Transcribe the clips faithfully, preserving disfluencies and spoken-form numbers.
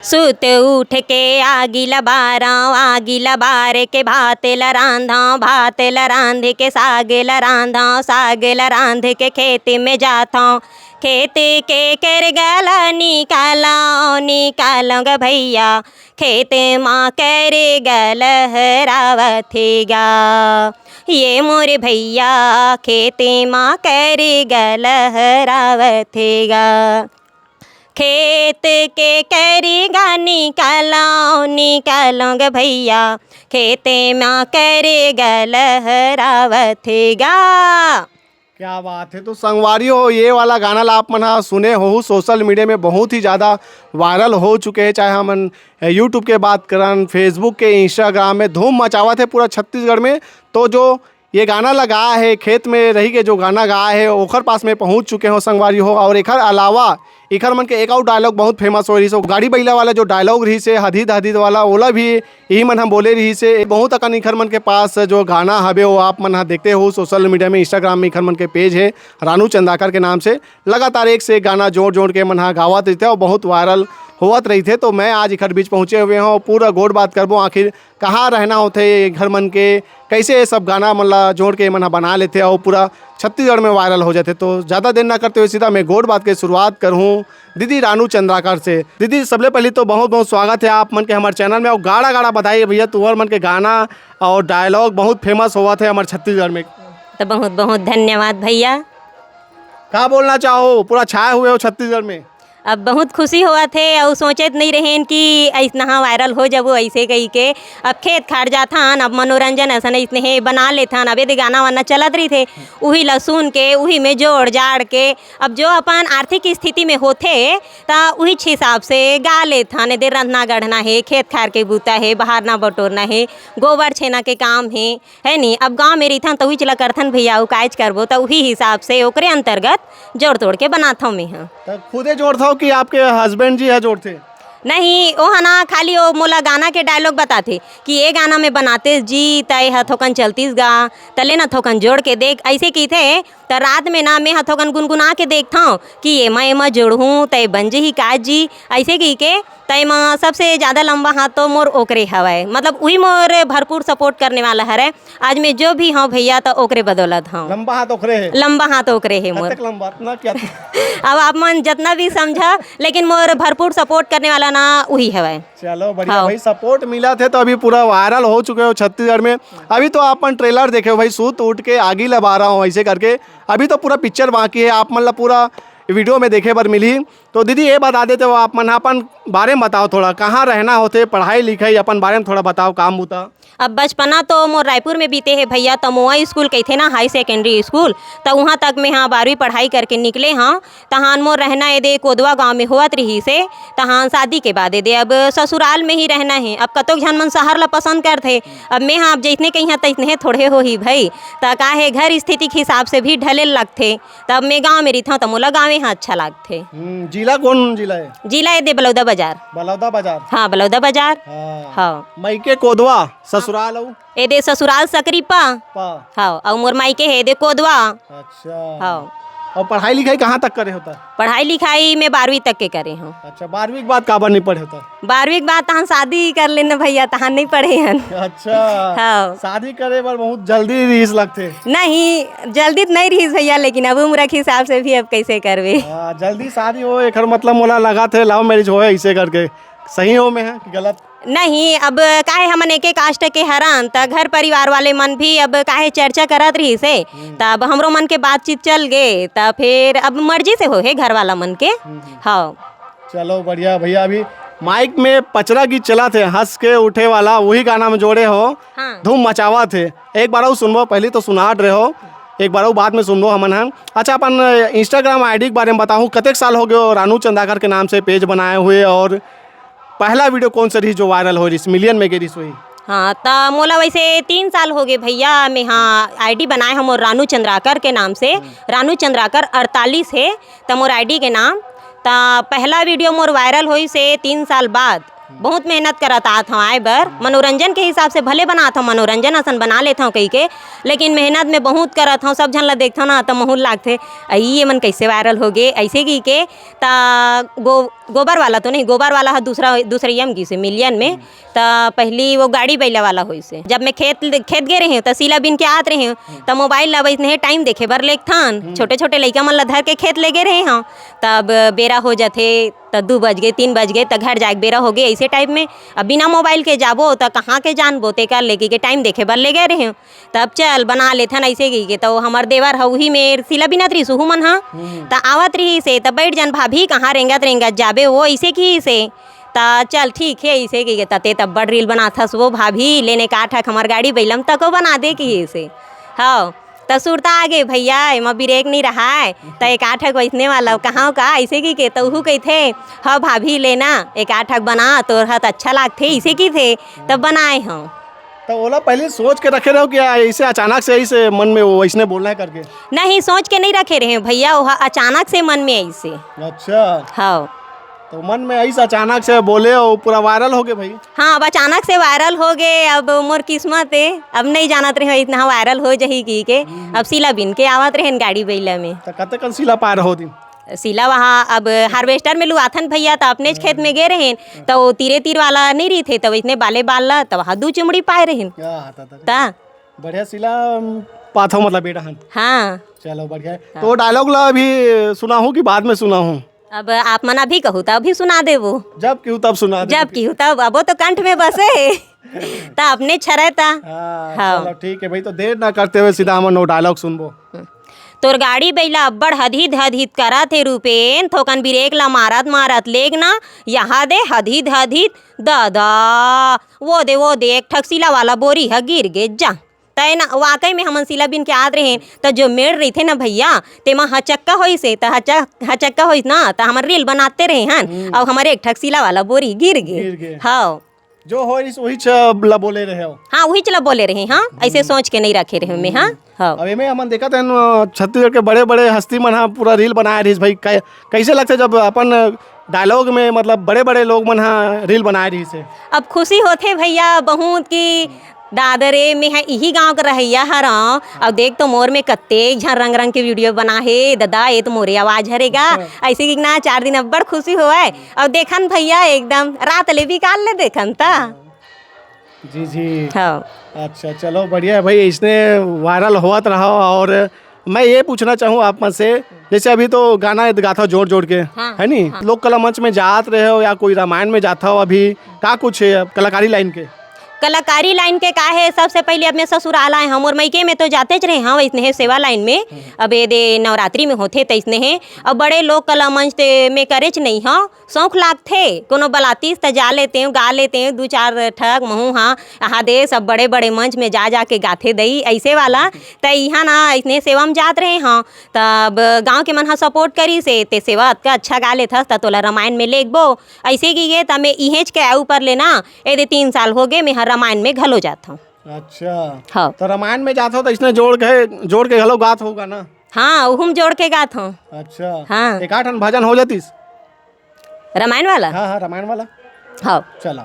सुत उठ के आगी ल बारंव, आगी ल बार के भात ल रांधंव, भात ल रांध के साग ल रांधंव, साग ल रांध के खेत में जाथंव, खेत के केरगल निकालंव, निकालंव ग भैया, खेत म केरगल हरावथे गा। ये मोर भैया, खेत म केरगल हरावथे गा। खेत के केरगल निकालंव, निकालंव ग भैया, खेते म केरगल हरावथे गा। क्या बात है। तो संगवारी हो, ये वाला गाना ला आप मन ह सुने होहू, सोशल मीडिया में बहुत ही ज़्यादा वायरल हो चुके हैं, चाहे हमन YouTube के बात करन, Facebook के, Instagram में धूम मचावत है पूरा छत्तीसगढ़ में। तो जो ये गाना ला गाए हे, खेत में रही के जो गाना गाए हे, ओखर पास में पहुँच चुके हों संगवारी हो। और एखर अलावा एखर मन के एक अउ डायलॉग बहुत फेमस हो रहिस, गाड़ी बइला वाला जो डायलॉग रहिस हे, हदिद हदिद वाला, ओला भी यही मन ह बोले रहिस हे। बहुत अकन एखर मन के पास जो गाना हवे, वो आप मन ह देखते हो सोशल मीडिया में, Instagram में एखर मन के पेज हे, रानू चंद्राकर के नाम से। लगातार एक से एक गाना जोड़ जोड़ के मन ह गावत रहिथे और बहुत वायरल होवत रहिथे। तो मैं आज एखर बीच पहुँचे हुए हों, पूरा गोठ बात करबो, आखिर कहाँ रहना होथे एखर मन के, कैसे ये सब गाना मन ला जोड़ के मन ह बना लेथे और पूरा छत्तीसगढ़ में वायरल हो जाथे। तो ज़्यादा देर ना करते हुए सीधा मैं गोठ बात के शुरुआत करहूँ दीदी रानू चंद्राकर से। दीदी, सबले पहले तो बहुत बहुत स्वागत है आप मन के हमारे चैनल में, और गाड़ा गाड़ा बधाई है भैया, तुहर मन के गाना और डायलॉग बहुत फेमस होवत है हमारे छत्तीसगढ़ में। तो बहुत बहुत धन्यवाद भैया। का बोलना चाहो, पूरा छाए हुए हो छत्तीसगढ़ में? अब बहुत खुशी होवत हे, अउ सोचत नइ रहेन कि अइसनहा वायरल हो जाबो अइसे कहिके। अब खेत खार जाथन, अब मनोरंजन असन अइसने हे बना लेथन। अब एदे गाना वाना चलत रहिथे, उही ला सुन के, उही में जोड़ जाड़ के, अब जो अपन आर्थिक स्थिति में होथे, त उहीच हिसाब से गा लेथन। एदे रंधना गढ़ना हे, खेत खार के बूता हे, बहारना बटोरना हे, गोबर छेना के काम हे, है नी? अब गाँव में रहिथन त उहीच ला करथन भैया, अउ काहेच करबो, त उही हिसाब से ओकरे अंतर्गत जोड़ तोड़ के बनाथव मेंहा। त खुदे जोड़थव कि आपके हस्बैंड जी ह जोड़थे? नहीं, ओह ना खाली ओ मोला गाना के डायलॉग बताथे कि ये गाना में बनाते जी, त एह थोकन चलतीस गा, त ले ना थोकन जोड़ के देख, अइसे कहिथे। त रात में ना मेंहा थोकन गुनगुना के देखथव कि एमा एमा जोड़हूँ त ए बन जही का जी, अइसे कहिके त एमा सबसे ज्यादा लंबा हाथ तो मोर ओकरे हवय, मतलब उही मोर भरपूर सपोर्ट करने वाला हरय। आज मैं जो भी हव भैया त ओकरे बदौलत हव। लंबा हाथ ओकरे हे? लंबा हाथ ओकरे हे मोर। कतक लंबा? ना क्या? अब आप मन जतना भी समझा, लेकिन मोर भरपूर सपोर्ट करने वाला ना उही हवय। चलो बढ़िया हव। भाई, सपोर्ट मिलत हे तो अभी पूरा वायरल हो चुके हो छत्तीसगढ़ में। अभी तो आप मन ट्रेलर देखे हो भाई, सुत उठ के आगी ल बारंव अइसे करके। अभी तो पूरा पिक्चर बाकी हे, आप मन ला पूरा वीडियो में देखे बर मिलही। तो दीदी, ये बता देते हो आप मन, अपन बारे में बताओ थोड़ा, कहाँ रहना होथे, पढ़ाई लिखाई, अपन बारे में थोड़ा बताओ, काम बूता। अब बचपना तो मोर रायपुर में बीते हे भैया, त मोआ स्कूल कहिथे ना, हाई सेकेंडरी स्कूल, त उहाँ तक मेंहा बारहवीं पढ़ाई करके निकले हव। तहान मोर रहना एदे कोदवा गांव में होवत रहिस हे, तहान शादी के बाद एदे अब ससुराल में ही रहना हे। अब कतोक झन मन शहर ला पसंद करथे, अब मेंहा अब जइसने कहिहा तइसने थोड़े होही भई, त का हे, घर स्थिति के हिसाब से भी ढले लगथे। तब मैं गांव में रहिथव त मोला गांवे ह अच्छा लागथे। हम्म, जिला कौन जिला है? जिला एदे बलौदा बाजार। बलौदा बाजार? हाँ, बलौदा बाजार। हाँ। हाँ। मइके कोदवा, ससुराल अउ? एदे ससुराल सकरीपा। पा। हाँ, अउ मोर मायके हे एदे कोदवा। अच्छा। हाँ। अउ पढ़ाई लिखाई कहाँ तक करे होता? पढ़ाई लिखाई मैं बारहवीं तक के करे हव। अच्छा, बारहवीं के बाद काबर नहीं पढ़े होता? बारहवीं के बाद तहान शादी कर लेन भैया, तहान नहीं पढ़े हन। अच्छा। हाँ। शादी करे बर बहुत जल्दी रिहिस लगथे। नहीं, जल्दी त नहीं रिहिस भैया, लेकिन अब उम्र के हिसाब से भी अब कइसे करबे। हाँ, जल्दी शादी हो, एकर मतलब मोला लगथे love marriage होए अइसे करके। सही हो मैं ह कि गलत? नहीं, अब काहे हमन एके कास्ट के हरन, त घर परिवार वाले मन भी अब काहे चर्चा करत रहिस हे, हम्म। त अब हमरो मन के बातचीत चल गे, त फेर अब मर्जी से होहे घर वाला मन के। हम्म, हम्म। हाँ। चलो बढ़िया भैया, अभी माइक में पचरा गीत चलत हे, हंस के उठे वाला, वही गाना में जोड़े हो, हाँ। धूम मचावत हे। एक बार अउ सुनबो, पहली तो सुनात रहे हो, एक बार अउ बाद में सुनबो हमन ह। अच्छा, अपन Instagram ID के बारे में बताहू, कतेक साल हो गए हो रानू चंद्राकर के नाम से पेज बनाए हुए, और पहला वीडियो कौन सा रही जो वायरल हो रही, मिलियन में गे रही सोही? हाँ, त मोला वैसे तीन साल हो गए भैया, मैं हाँ आईडी बनाए हव मोर रानू चंद्राकर के नाम से, हम्म। रानू चंद्राकर अड़तालीस हे त मोर आईडी के नाम। त पहला वीडियो मोर वायरल होइस हे तीन साल बाद, बहुत मेहनत करत आत हव आए बर, मनोरंजन के हिसाब से भले बनात हव, मनोरंजन असन बना लेत हव कहिके, लेकिन मेहनत में बहुत करत हव, सब झन ला देखथव ना त महूँ ल लागथे, "अई, ये मन कैसे वायरल हो गे?" ऐसे कहिके। त गो-, गोबर वाला तो नहीं, गोबर वाला ह दूसरा, दूसरइया म गिसे, मिलियन में। त पहली वो गाड़ी बैला वाला होइसे। जब मैं खेत, खेत गे रहेंव, त सीला बिन के आत रहेंव, त मोबाइल ला वइसने टाइम देखे बर लेगथन। हम्म। छोटे-छोटे लइका मन ला धर के खेत ले गे रहे हंव, तब बेरा हो जाथे, त दू बज गे, तीन बज गे, त घर जाए के बेरा हो गे। अइसे टाइप में अब बिना मोबाइल के जाबो, त कहाँ के जानबो, तेकर लेके के टाइम देखे बर ले गे रहेंव। तब चल बना लेथन अइसे कहिके। त वो हमर देवर ह, उही मेर सीला बिनत रहिस, उहू मन ह। हम्म। त आवत रहिसे, त बइठ जान भाभी, कहाँ रेंगत रेंगत जाबे, वो अइसे कहिसे। त चल ठीक हे, अइसे कहिके। त ते तब बड़ रील बनाथस वो भाभी, लेने का ठक हमर गाड़ी बैलम तको बना दे कहिसे। हव, त सुरता आगे भैया, एमा ब्रेक नइ रहय, त एक आठ ठक वइसने वाला कहांव का, अइसे कहिके। त उहू कहिथे, "हव भाभी, लेना, एक आठ ठक बना, तोर हाथ अच्छा लागथे," अइसे कहिथे, त बनाए हंव। त ओला पहले सोच के रखे रहेव कि अइसे अचानक से अइसे मन में वो अइसने बोलना हे करके? नहीं, सोच के नइ रखे रहेंव भैया, वो ह अचानक से मन में अइसे। अच्छा। हव। त मन में अइसे अचानक से बोले अउ पूरा वायरल हो गे भाई। हाँ, अब अचानक से वायरल हो गे, अब मोर किस्मत ए, अब नइ जानत रहेंव इतना वायरल हो जाही कहिके। हम्म। अब सीला बिन के आवत रहेन गाड़ी बैला में। त कतेकन सीला पाए रहो दिन? सीला वहाँ अब हार्वेस्टर में लुआथन भैया, त अपनेच खेत में गे रहेन, त वो तीरे तीर वाला नइ रहिथे, त वइसने बाले बाल ला, त वहाँ दू चुमड़ी पाए रहेन। क्या आता था? त बढ़िया सीला, अम, पाथो मतलब बेटा हन। हाँ। चलो बढ़िया है। हाँ। तो डायलॉग ला अभी सुनाहूँ कि बाद में सुनाहूँ? अब आप मन अभी कहू त अभी सुना देबो। जब कहू तब सुना देबो। जब कहू तब, अब वो तो कंठ में बसे। त अपने छरे त। हाँ, हाँ। चलो ठीक है भाई, तो देर ना करते हुए सीधा हमन वो डायलॉग सुनबो। तोर गाड़ी बैला अब्बड़ हदहिद हदहिद करत हे रूपेन, थोकन ब्रेक ला मारत मारत लेग ना, यहाँ दे हदहिद हदहिद, दादा, वो दे, वो दे, एक ठक सीला वाला बोरी ह गिर गे जा। तय ना, वाकई में हमन सीला बिन के आत रहेन, त जो मेड़ रहिथे ना भैया, तेमा हचक्का होइस हे, त हचा-, हचक्का होइस ना, त हमन रील बनाते रहे हन, हम्म। अउ हमर एक ठक सीला वाला बोरी गिर गे। गिर गे। हव। जो होइस, उहीच ला बोले रहे हो। हाँ, उहीच ला बोले रहे, हाँ, अइसे हम्म। सोच के नइ रखे रहेंव मैं, हाँ। हम्म। हव। अब एमे हमन देखत हन, अ, छत्तीसगढ़ के बड़े-बड़े हस्ती मन ह पूरा रील बनाए रहिस भाई। कै-, कइसे लगथे जब अपन डायलॉग में, मतलब, बड़े-बड़े लोग मन ह रील बनाए रहिस हे? अब खुशी होथे भैया बहुत कि दादा रे, मैं ह इही गांव के रहइया हरंव, अउ देख तो मोर में कतेक झन रंग-रंग के वीडियो बना हे। ददा, ये तो मोरे आवाज हरे गा। अच्छा। अइसे कि ना, चार दिन अब्बड़ खुशी होवय। अउ देखन भैया, एकदम रात ले बिकाल ले देखन त। जी, जी। हाँ। अच्छा, चलो बढ़िया है भाई, इसने वायरल होवत रहो। और मैं ये पूछना चाहूँ आप मन से, जैसे अभी तो गाना गाथव जोड़-जोड़ के, हाँ, है नी? हाँ। लोक कला मंच में जात रहे हो या कोई रामायण में जात हो, अभी का कुछ है कलाकारी लाइन के? कलाकारी लाइन के का है, सबसे पहले अब मैं ससुराल आए हंव, मोर मइके में तो जातेच रहे हंव, अइसने हे सेवा लाइन में। हम्म। अब ये दे नवरात्रि में होथे, त अइसने हे। अब बड़े लोक कला मंच ते में करेच नइ हंव, शौक लागथे, कोनो बलातिस त जा लेतेंव, गा लेतेंव, दू चार ठक महूँ हा, आहा दे सब बड़े-बड़े मंच में जा-जा के गाथे दई, अइसे वाला। त इहाँ ना अइसने सेवा म जात रहे हंव, तब गाँव के मन ह सपोर्ट करिस हे, "ते सेवा अतका अच्छा गा लेथस, त तोला रमायन में लेगबो।" अइसे कहिके त मैं इहेंच के ऊपर ले ना, एदे तीन साल होगे, मैं ह रमायन में घलो जात हंव। अच्छा। हव। त रमायन में जात हव, त अइसने जोड़ के, जोड़ के घलो गात होगा ना? हाँ, उहू म जोड़ के गात हंव। अच्छा। हाँ। एकाठन भजन हो जातिस? रमायन वाला? हाँ, हाँ, रमायन वाला। हव। चला।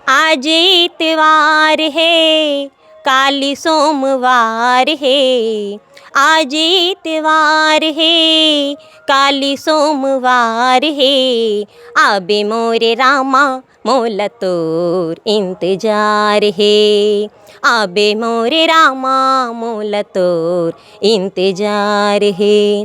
आज इतवार हे, काली सोमवार हे। आज इतवार हे, काली सोमवार हे। आबे मोरे रामा, मोला तोर इंतजार हे। आबे मोरे रामा, मोला तोर इंतजार हे।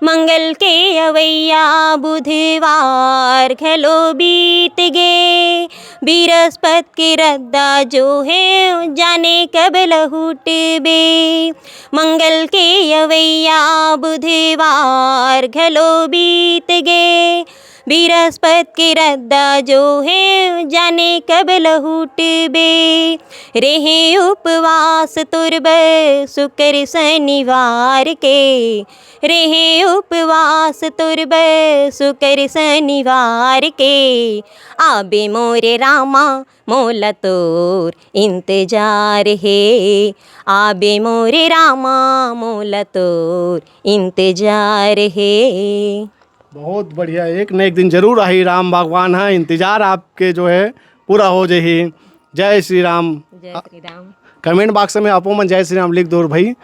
मंगल के अवइया बुधवार घलो बीत गे, बिरस्पत के रद्दा जो हे, जाने कब लहुटबे। मंगल के अवइया बुधवार घलो बीत गे, बिरस्पत के रद्दा जो हे, जाने कब लहुटबे। रेहे उपवास तोर बर सुकर सनिवार के, रेहे उपवास तोर बर सुकर सनिवार के। आबे मोरे रामा, मोला तोर इंतजार हे, आबे मोरे रामा, मोला तोर इंतजार हे। बहुत बढ़िया, एक न एक दिन जरूर आही, राम भगवान ह, इंतजार आपके जो है पूरा हो जाही। जय श्री राम। जय श्री राम। कमेंट बॉक्स में आपो मन जय श्री राम लिख दो भाई।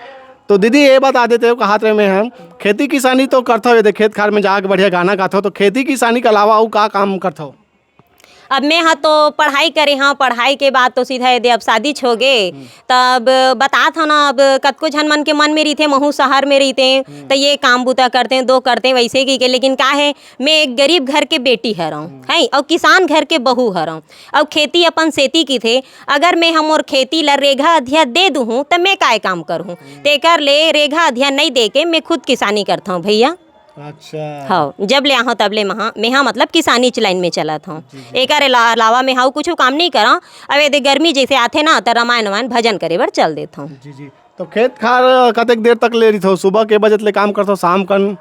तो दीदी, ये बता देते हो, कहात रहे मैं हम, खेती किसानी तो करथो, ये दे खेत खार में जाके बढ़िया गाना गाथो, तो खेती किसानी के अलावा अउ का काम करथो? अब मैं हा तो पढ़ाई करे हाँ, पढ़ाई के बाद तो सीधा ये दे अब शादी हो गे। तब बतात हव ना, अब कतको झन मन के मन में रहिथे, महू शहर में रहिथे, त ये काम बुता करते, दो करते वैसे की के, लेकिन का है, मैं एक गरीब घर के बेटी हरव, है, और किसान घर के बहू हरव, और खेती अपन सेती की थे। अगर मैं हम मोर खेती ला रेघा अधिया दे दूहूँ, त मैं काय काम करहूँ? तेकर ले रेघा अधिया नहीं दे के मैं खुद किसानी करथव भैया। अच्छा। हाँ, जब ले आहव तब ले महा मेहा मतलब किसानी च लाइन में चलत हव। एकर अला- अलावा मेहा अउ कुछ काम नहीं करव। अब यदि गर्मी जैसे आथे ना, त रामायण वामायण भजन करे बर चल देथव। जी जी। तो खेत खार कतेक देर तक ले रहिथो? सुबह के बजे ले काम करथो, शाम कन?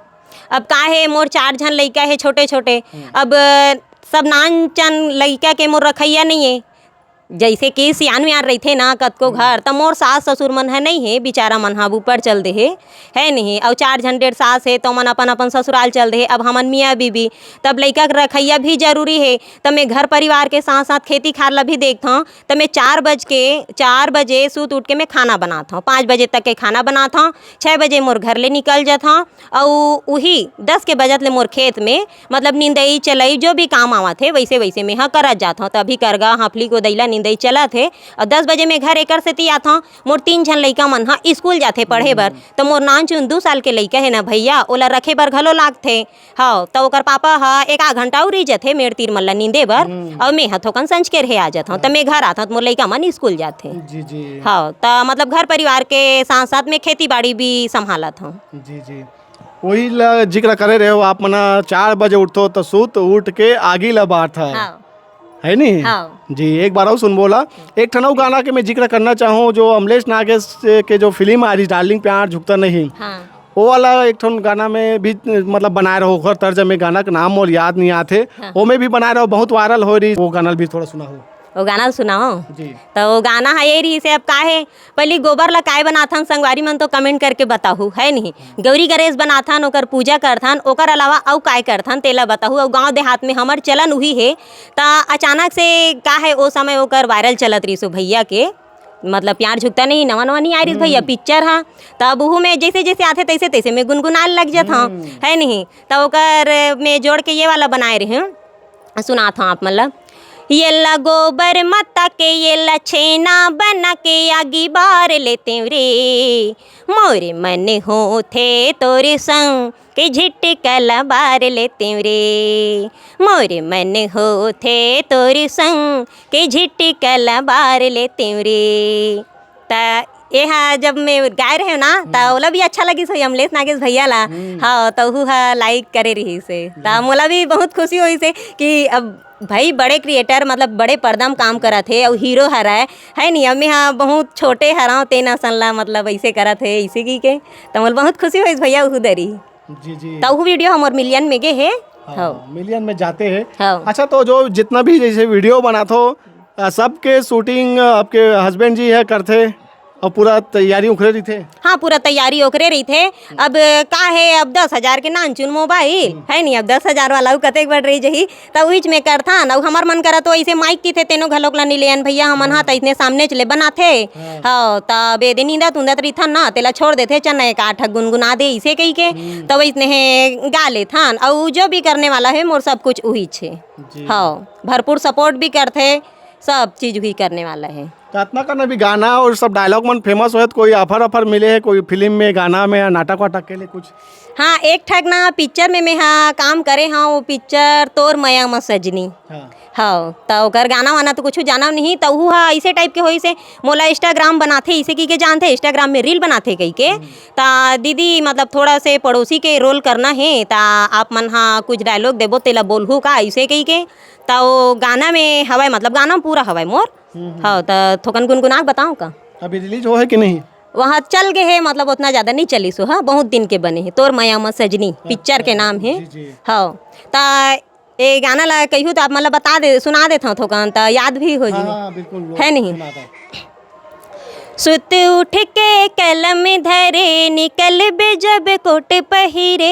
अब का है, मोर चार झन लइका है छोटे छोटे। अब सब नान चन लइका के मोर रखैया नहीं है। जैसे कि सियान मियान रहिथे ना कतको घर, त मोर सास ससुर मन ह नहीं है, बिचारा मन ह अब ऊपर चल दे हे, है नहीं? अउ चार झन डेढ़ सास है, तो मन अपन अपन ससुराल चल दे हे। अब हमन मियाँ बीबी, तब लइका के रखैया भी जरूरी है। त मैं घर परिवार के साथ साथ खेती खार ला भी देखथव। त मैं चार बज के, चार बजे सूत उठ के मैं खाना बनाथव, पाँच बजे तक के खाना बनाथव, छः बजे मोर घर ले निकल जाथव। अउ उही दस के बजत ले मोर खेत में, मतलब, निंदई चलई जो भी काम आवत हे, वैसे वैसे मेहा करत जात हव। त अभी करगा, हफली, कोदई ला निंदई चलत हे। अउ दस बजे में घर एकर सेती आत हव। मोर तीन झन लइका मन ह स्कूल जाथे पढ़े बर, त मोर नानचुन दू साल के लइका हे ना भैया, ओला रखे बर घलो लागथे। हव, त ओकर पापा ह एक आध घंटा अउ रहि जथे मेड़ तीर मन ला निंदे बर, अउ मेहा थोकन संझ के रहे आ जात हव। त मैं घर आत हव, त मोर लइका मन स्कूल जाथे। जी जी। हव, त मतलब घर परिवार के साथ साथ में खेती बाड़ी भी संभालत हव। जी जी। वही ला जिक्र करे रहे हो आप मना, चार बजे उठथो त सुत उठ के आगी ला बारथा। हाँ। है नी? हाँ। जी, एक बार अउ सुनबो ला। एक ठन अउ गाना के मैं जिक्र करना चाहूँ, जो अमलेश नागेश के जो फिल्म आ रही डार्लिंग प्यार झुकता नहीं, हाँ। वो वाला एक ठन गाना में भी मतलब बनाए रहो, ओकर तर्ज में, गाना के नाम मोर याद नहीं आथे, हाँ। वो में भी बनाए रहो, बहुत वायरल हो रही, वो गाना भी थोड़ा सुनाओ। वो गाना सुनाओ। जी। त वो गाना ह ये रहिस हे, अब का हे, पहिली गोबर ला काय बनाथन संगवारी मन, तो कमेंट करके बताहू, है नहीं? गौरी गणेश बनाथन, ओकर पूजा करथन, ओकर अलावा अउ काय करथन तेला बताहू। अउ गांव देहात में हमर चलन उही हे। त अचानक से का हे, ओ समय ओकर वायरल चलत रहिस ओ भैया के, मतलब, प्यार झुकता नहीं, नवा नवा नहीं आय रहिस भैया पिक्चर ह। तब उहू में जैसे जैसे आथे तैसे तैसे में गुनगुनाए लग जात हव, है नहीं? त ओकर में जोड़ के ये वाला बनाए रहे हूँ। सुनात हव आप मन ला। येला गोबर मत्ता के, येला छेना बना के, आगी बार लेतेंव रे। मोर मन होथे तोर संग के, झिटकला बार लेतेंव रे। मोर मन होथे तोर संग के, झिटकला बार लेतेंव रे। त एहा जब मैं गाए रहे ना, त ओला भी अच्छा लगिस होही अमलेश नागेश भैया ला। हाँ, त उहू ह लाइक करे रहिस हे। त मोला भी बहुत खुशी होइस हे कि अब भाई बड़े क्रिएटर, मतलब, बड़े पर्दा म काम करत हे अउ हीरो हरय, है नी? अब मेहा बहुत छोटे हरव, तेन असन ला, मतलब, ऐसे करत हे, ऐसे की के। त मोला बहुत खुशी होइस भैया उहू दरी। जी जी। त उहू वीडियो हमर मिलियन में गे हे। हाँ, मिलियन में जाते हैं। हाँ। अच्छा, तो जो जितना भी जैसे वीडियो बनाथो, अ, सबके शूटिंग, अ, आपके हस्बैंड जी है करथे और पूरा तैयारी उखरे रहिथे? हाँ, पूरा तैयारी ओकरे रहिथे। अब का हे, अब दस हजार के नानचुन मोबाइल है नी, अब दस हजार वाला अउ कतेक बड़ रही जही, त उहीच में करथन। अउ हमर मन करा तो ऐसे माइक की थे, तेनो घलोक ला नी लेन भैया, हमन हा त इतने सामने चले बनाथे। हाँ, त बेदे नींदत उंदत रहिथन ना, तेला छोड़ देथे, चना एक आठ गुनगुना दे इसे कही के, त वैसने हे गा लेथन। अउ जो भी करने वाला है, मोर सब कुछ उहीच हे। जी। हाँ, भरपूर सपोर्ट भी करथे, सब चीज भी करने वाला है। तो इतना करना भी गाना और सब डायलॉग मन फेमस होए, तो कोई ऑफर ऑफर मिले है कोई फिल्म में, गाना में या नाटक वाटक के लिए कुछ? हाँ, एक ठक ना पिक्चर में मैं हा काम करे हाँ, वो पिक्चर तोर मया म सजनी। हाँ। हाँ, त ओकर गाना वाना तो कुछ जानव नहीं, त उहू हा ऐसे टाइप के होइस हे, मोला इंस्टाग्राम बनाथे इसे की के जानथे, इंस्टाग्राम में रील बनाथे कही के। त दीदी, मतलब, थोड़ा से पड़ोसी के रोल करना है, त आप मन हा कुछ डायलॉग देबो, तेला बोलहू का, ऐसे कही के। त वो गाना में हवय, मतलब, गाना पूरा हवय मोर। हाँ, त थोकन गुनगुना के बताओ का? अभी रिलीज हो है कि नहीं? वहाँ चल गए है, मतलब, उतना ज्यादा नहीं चली सो, हाँ, बहुत दिन के बने है। तोर मया म सजनी पिक्चर के नाम है। जी, जी। हाँ, त ए गाना ला कहियो त आप, मतलब, बता दे, सुना देत हव थोकन, त याद भी हो जी। हाँ, बिल्कुल, वो है नहीं? सुना दो। सुत उठ के कलम धरे, निकलबे जब कोट पहिरे।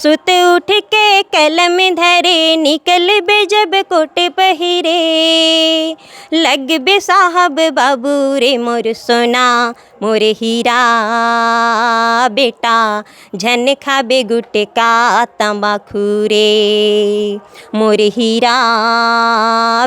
सुत उठ के कलम धरे, निकलबे जब कोट पहिरे। लगबे साहब बाबू रे मोर सोना, मोर हीरा बेटा, झन खाबे गुटका तंबाकू रे। मोर हीरा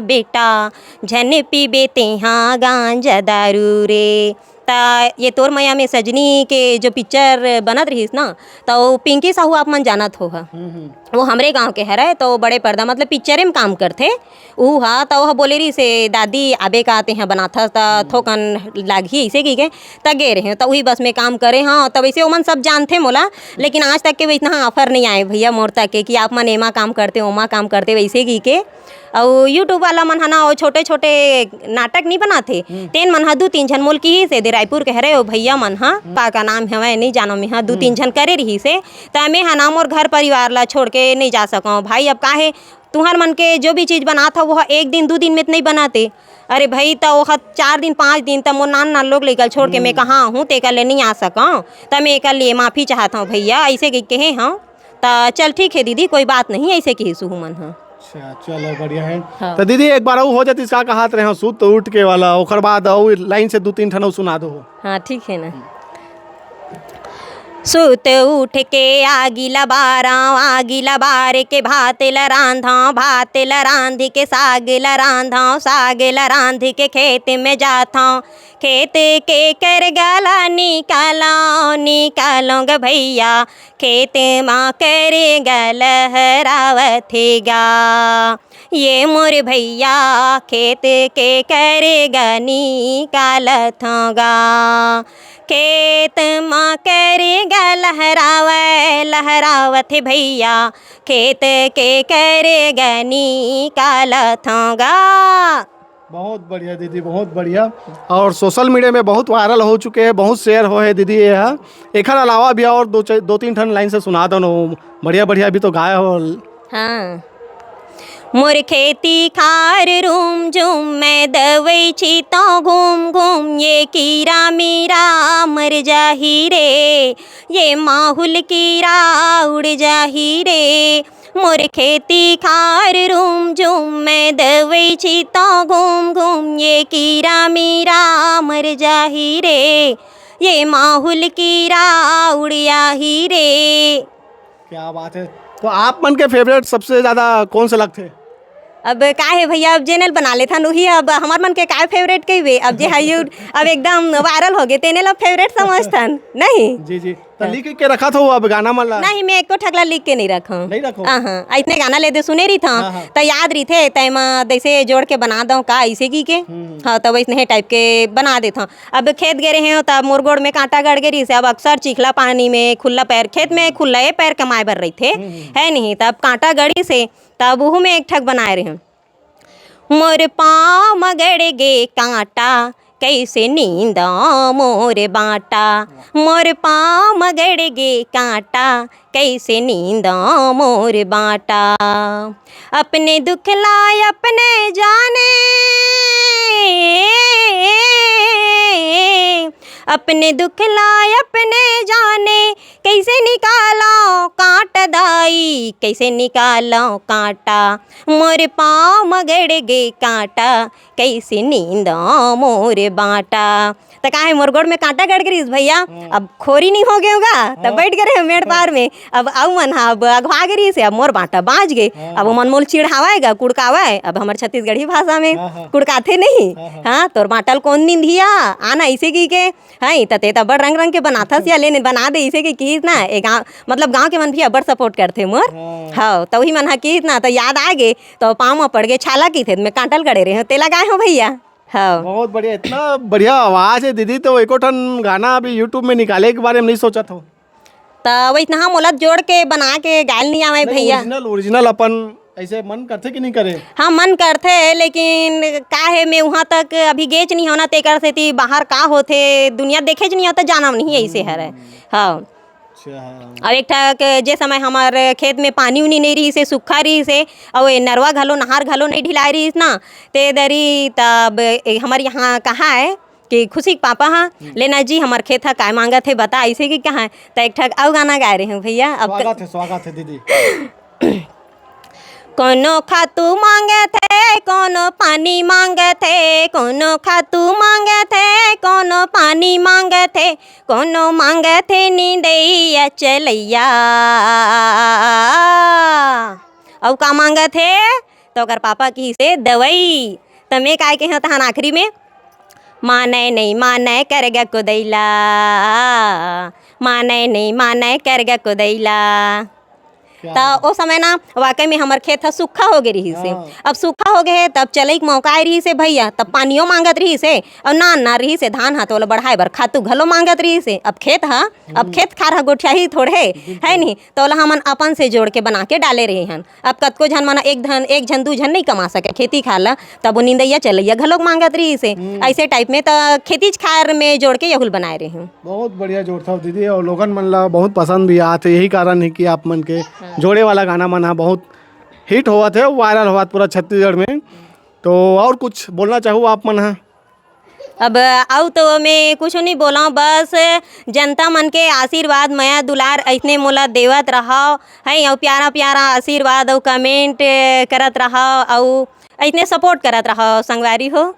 बेटा, झन पीबे तेहा गांजा दारू रे। त ये तोर मया में सजनी के जो पिक्चर बनत रहिस ना, त वो पिंकी साहू आप मन जानत हो ह। हम्म, हम्म। वो हमरे गांव के हरय, त वो बड़े पर्दा मतलब पिक्चरे में काम करथे। ऊ ह त वो ह बोले रहिस हे, "दादी आबे का, तेहा बनाथस त हम्म। थोकन लागही," अइसे कहिके। त गे रहेंव, त उही बस में काम करे हंव। त वइसे ओमन सब जानथे मोला, लेकिन आज तक के वइसना ऑफर नइ आए भैया मोर तक के कि आप मन एमा काम करते, ओमा काम करते, वइसे कहिके। अउ YouTube वाला मन ह ना, वो छोटे-छोटे नाटक नइ बनाथे, हम्म। तेन मन ह दू तीन झन मोल किहिस हे, दे रायपुर के हरे वो भैया मन ह, हम्म। का, का नाम हवय, नइ जानव मेंहा, दू तीन हम्म। झन करे रिहिस हे, त मेंहा ना मोर घर परिवार ला छोड़ के नइ जा सकंव। भाई, अब का हे, तुंहर मन के जो भी चीज बनात हव, वो ह एक दिन, दू दिन में त नइ बनाते। अरे भई, त वो ह चार दिन, पाँच दिन, त मोर नान नान लोग लइका ल छोड़ के मैं हम्म। कहाँ आहूँ, तेकर ले नइ आ सकंव। त मैं एकर लिए माफी चाहत हंव भैया, अइसे कहि कहे हंव। त चल ठीक हे दीदी, कोई बात नहीं, अइसे कहिस उहू मन ह। अच्छा, चलो बढ़िया हे। हाँ। त दीदी, एक बार अउ हो जातिस का कहत रहे हंव, सुत उठ के वाला, ओकर बाद अउ लाइन से दू तीन ठन अउ सुना दो। हाँ, ठीक हे ना। सुत उठ के आगी ल बारंव, आगी ल बार के भात ल रांधंव, भात ल रांध के साग ल रांधंव, साग ल रांध के खेत में जाथंव, खेत के करगा ल निकालंव, निकालंव ग भैया, खेत म करगा लहरावत हे गा। ये मोर भैया, खेत के करगा निकालत हंव गा। खेत म करगा लहरावय, लहरावत हे भैया, खेत के करगा निकालत हंव गा। बहुत बढ़िया दीदी, बहुत बढ़िया। और सोशल मीडिया में बहुत वायरल हो चुके हे, बहुत शेयर होए हे दीदी ये ह। एखर अलावा भी और दो च-, दो तीन ठन लाइन से सुना दो ना, बढ़िया बढ़िया अभी तो गाए हो। हाँ। मोर खेती खार रूम झूम, मैं दवई छीतंव घूम घूम, ये कीरा मीरा मर जाही रे, ये माहुल कीरा उड़ जाही रे। मोर खेती खार रूम झूम, मैं दवई छीतंव घूम घूम, ये कीरा मीरा मर जाही रे, ये माहुल कीरा उड़ आही रे। क्या बात है। तो आप मन के फेवरेट सबसे ज्यादा कौन से लगथे? अब का हे भैया, अब जेनल बना लेथन उही, अब हमर मन के काय फेवरेट कहिबे, अब जे है यू, अब एकदम वायरल हो गे तेने ला फेवरेट समझथन, नहीं? जी, जी। त हाँ। लिख के रखत हो अब गाना मन ला? नहीं, मैं एको ठक ला लिख के नहीं रखंव। नहीं रखो? हाँ, हाँ, अइसने गाना ले दे सुने रहिथंव, हाँ, हाँ। त याद रहिथे, त एमा जैसे जोड़ के बना दंव का, अइसे कहिके। हम्म। हाँ, त वइसने टाइप के बना देथंव। अब खेत गे रहेंव, त मोर गोड़ में कांटा गड़ गे रहिस हे। अब अक्सर चिखला पानी में खुल्ला पैर, खेत में खुल्ला ए पैर कमाए बर रहिथे, हम्म। है नहीं? त अब कांटा गड़िस हे, त अब उहू में एक ठक बनाए रहेंव। मोर पाँव म गड़ गे कांटा, कइसे नींदंव मोर बांटा। मोर पाँव म गड़ गे कांटा, कइसे नींदंव मोर बांटा। अपने दुख ला अपने जाने, अपने दुख ला अपने जाने, कइसे निकालंव कांटा दाई, कइसे निकालंव कांटा। मोर पाँव म गड़ गे कांटा, कइसे नींदंव मोर बांटा। त का हे, मोर गोड़ में कांटा गड़ गे रहिस भैया, हम्म। अब खोरी नइ हो गेंव गा, त हाँ। बइठ गे रहेंव मेड़ पार में। अब अउ मन ह अब अघवा गे रहिस हे, अब मोर बांटा बांच गे। हाँ। अब ओमन मोला चिढ़ावय गा, कुड़कावय, अब हमर छत्तीसगढ़ी भाषा में हाँ, हाँ। कुड़काथे नहीं। हाँ, हाँ। हाँ, तोर बांटा ल कोन नींदही, आ ना, अइसे कहिके। हाँ, त तें त बड़ रंग रंग के बनाथस या, ले ने बना दे, अइसे कहिके किहिस ना। ए गाँव, मतलब गाँव के मन भी अब्बड़ सपोर्ट करथे मोर। हाँ। हाँ, त उही मन ह किहिस ना, त याद आ गे, त पाँव म पड़ गे छाला कहिथे, त मैं कांटा ल गड़े रहेंव, तेला गाए हंव भैया। हाँ। बहुत बढ़िया, इतना बढ़िया आवाज हे दीदी, त एको ठन गाना अभी YouTube में निकाले के बारे में नइ सोचत हो? त वइसनहा मोला जोड़ के बना के गाए ल नइ आवय नहीं, भैया। ओरिजिनल, ओरिजिनल अपन अइसे मन करथे कि नइ करे? हाँ, मन करथे, लेकिन का हे, मैं उहाँ तक अभी गेच नइ हंव ना, तेकर सेती बाहर का होथे, दुनिया देखेच नइ हंव, त जानव नहीं अइसे हरय। हम्म। हाँ। अच्छा, हाँ। अउ एक ठक जे समय हमर खेत में पानी उनी नइ रहिस हे, सुक्खा रहिस हे, अउ ए नरवा घलो, नहर घलो नइ ढिलाय रहिस ना, ते दरी तब ए हमर यहाँ कहाय कि खुशी के पापा ह, "लेना जी, हमर खेत ह काय मांगत हे, बता," अइसे कि कहा, त एक ठक अउ गाना गाए रहे हूँ भैया। अब त स्वागत है, स्वागत है दीदी। कोनो खातू मांगत हे, कोनो पानी मांगत हे, कोनो खातू मांगत हे, कोनो पानी मांगत हे, कोनो मांगत हे निंदैया चलैया। अउ का मांगत हे? त ओकर पापा किहिसे दवई। त मैं काय कहेंव तहान आखिरी में, "मानय नइ मानय करग कोदैला, मानय नइ मानय करग कोदैला।" क्या त बात। ओ समय ना वाकई में हमर खेत ह सूखा हो गे रिहिस हे। हाँ। अब सूखा हो गे हे, तब चलई के मौका आए रिहिस हे भैया, तब पानियो मांगत रिहिस हे, अउ नान नान रिहिस हे धान ह, त ओला बढ़ाए बर खातू घलो मांगत रिहिस हे। अब खेत ह, अब हम्म। खेत खार ह गोठियाही थोड़े, बिल्कुल। है नहीं? त ओला हमन अपन से जोड़ के बना के डाले रहे हन। अब कतको झन मन एक धन, एक झन दू झन नहीं कमा सके खेती खार ला, तब वो निंदैया चलैया घलोक मांगत रिहिस हे। हम्म। ऐसे टाइप में त खेतीच खार में जोड़ के यहुल बनाए रहे हूँ। बहुत बढ़िया जोड़थव दीदी, और लोगन मन ला बहुत पसंद भी आत हे, यही कारण है कि आप मन के हाँ। जोड़े वाला गाना मन ह बहुत हिट होवत हे, वायरल होवत पूरा छत्तीसगढ़ में। तो और कुछ बोलना चाहू आप मन ह? अब अउ तो मैं कुछ नहीं बोलव, बस जनता मन के आशीर्वाद, मया, दुलार ऐसने मोला देवत रहव, है, अउ प्यारा प्यारा आशीर्वाद अउ कमेंट करत रहव, अउ ऐसने सपोर्ट करत रहव संगवारी हो।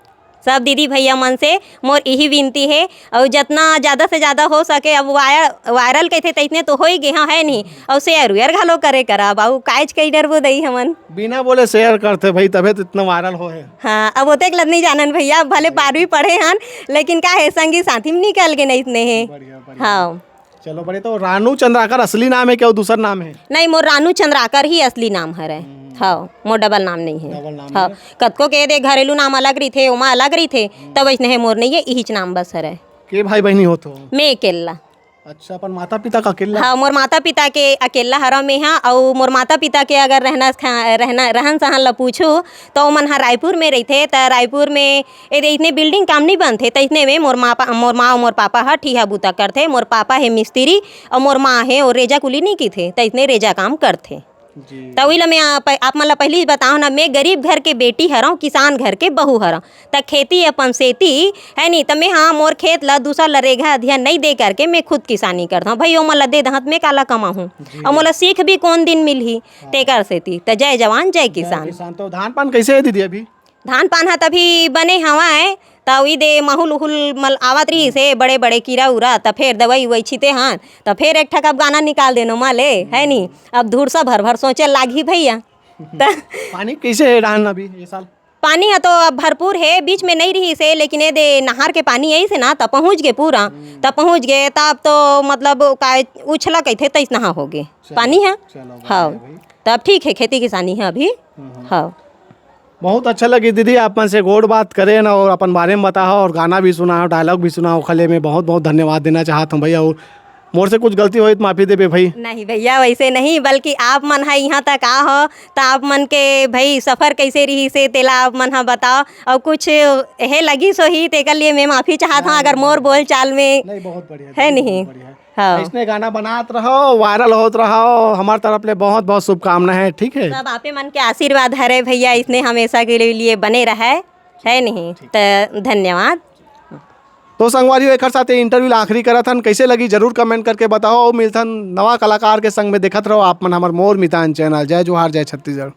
सब दीदी भैया मन से मोर इही विनती हे, अउ जतना ज्यादा से ज्यादा हो सके, अब वायर-, वायरल कहिथे त इतने तो हो ही गे हव, है नहीं, अउ शेयर वेयर घलो करे करब, अउ काहेच कई डरबो दई हमन। बिना बोले शेयर करथे भाई, तभे तो इतना वायरल हो हे। हाँ, अब ओतेक लद नहीं जानन भैया, भले बारहवीं पढ़े हन, लेकिन का हे, संगी साथी में निकल गे नहीं इतने हे। बढ़िया, बढ़िया। हाँ। चलो, बड़े तो रानू चंद्राकर असली नाम है क्या, वो दूसर नाम है? नहीं, मोर रानू चंद्राकर ही असली नाम हरे। हम्म। हाँ, मोर डबल नाम नहीं है। डबल नाम हाँ, है। कतको के दे घरेलू नाम अलग रहिथे, ओमा अलग रहिथे, हम्म। तब वैसने है मोर नहीं है, इहीच नाम बस हरे। के भाई बहनी हो तो? मैं अकेला। अच्छा, अपन माता पिता का अकेला? हाँ, मोर माता पिता के अकेला हरा में हाँ, अउ मोर माता पिता के अगर रहना खा-, रहना, रहन सहन ला पूछू, तो ओमन ह रायपुर में रहिथे, त रायपुर में ए दे, इतने बिल्डिंग काम नहीं बनथे, त इतने में मोर माँ पा-, मोर माँ अउ मोर पापा ह ठीहा बूता करथे। मोर पापा हे मिस्त्री अउ मोर माँ हे, ओ रेजा कुली नहीं कीथे, त इतने रेजा काम करथे। जी। त उही ला मैं आप, आप मन ला पहिली बताओ ना, मैं गरीब घर के बेटी हरव, किसान घर के बहू हरव, त खेती अपन सेती है नी, त मैं हाँ मोर खेत ला दूसर ला रेघा अधिया नहीं दे करके मैं खुद किसानी करथव। भाई ओमन ला दे दहत मैं काला कमाहूँ? जी। अउ मोला सीख भी कौन दिन मिलही? हाँ। तेकर सेती त जय जवान जय जय किसान। किसान। तो धान पान कैसे है दीदी अभी? धान पान ह तभी बने हवय, त उही दे माहुल उहुल मल आवत रिहिस हे, बड़े बड़े कीरा उरा, त फेर दवई उवई छिते हन, त फेर एक ठक अब गाना निकाल देनो माँ ले, है नी? अब धुरसा भर भर सोचे लागही भैया। त पानी कैसे है डहान अभी ये साल? पानी ह तो अब भरपूर हे, बीच में नहीं रिहिस हे, लेकिन ए दे नहर के पानी आइस हे ना, त पहुँच गे पूरा, त पहुँच गे, त अब तो मतलब का उछला कहिथे तइसना हो गे चलो, पानी ह। चलो, बढ़िया हाँ, भाई। त अब ठीक हे, खेती किसानी ह अभी। हम्म, हम्म। हाँ। बहुत अच्छा लगी दीदी, आप मन से गोठ बात करेन और अपन बारे में बताओ और गाना भी सुनाओ, डायलॉग भी सुनाओ, ओखर लिए मैं बहुत बहुत धन्यवाद देना चाहत हूँ भैया। और मोर से कुछ गलती होई त माफी देबे भाई। नहीं भैया, वैसे नहीं, बल्कि आप मन ह इहाँ तक आ हो, त आप मन के भाई सफर कैसे रिहिस हे, तेला आप मन ह बताओ, और कुछ हे लगिस होही, तेकर लिए मैं माफी चाहत हूँ, नहीं, अगर नहीं, मोर नहीं। बोल चाल में नहीं, बहुत बढ़िया है दीदी, नहीं? बहुत बढ़िया है। हाँ। ऐसने गाना बनात रहो, वायरल होत रहो, हमार तरफ ले बहुत बहुत शुभकामना है, ठीक है? सब आपे मन के आशीर्वाद हरे भैया, इसने हमेशा के लिए बने रहे, है नहीं? ठीक। त धन्यवाद। तो संगवारी हो, एकर साथे इंटरव्यू ला आखिरी करत हन। कैसे लगी जरूर कमेंट करके बताओ। अउ मिलथन नवा कलाकार के संग में, देखत रहो आप मन हमर मोर मितान चैनल। जय जोहार, जय छत्तीसगढ़।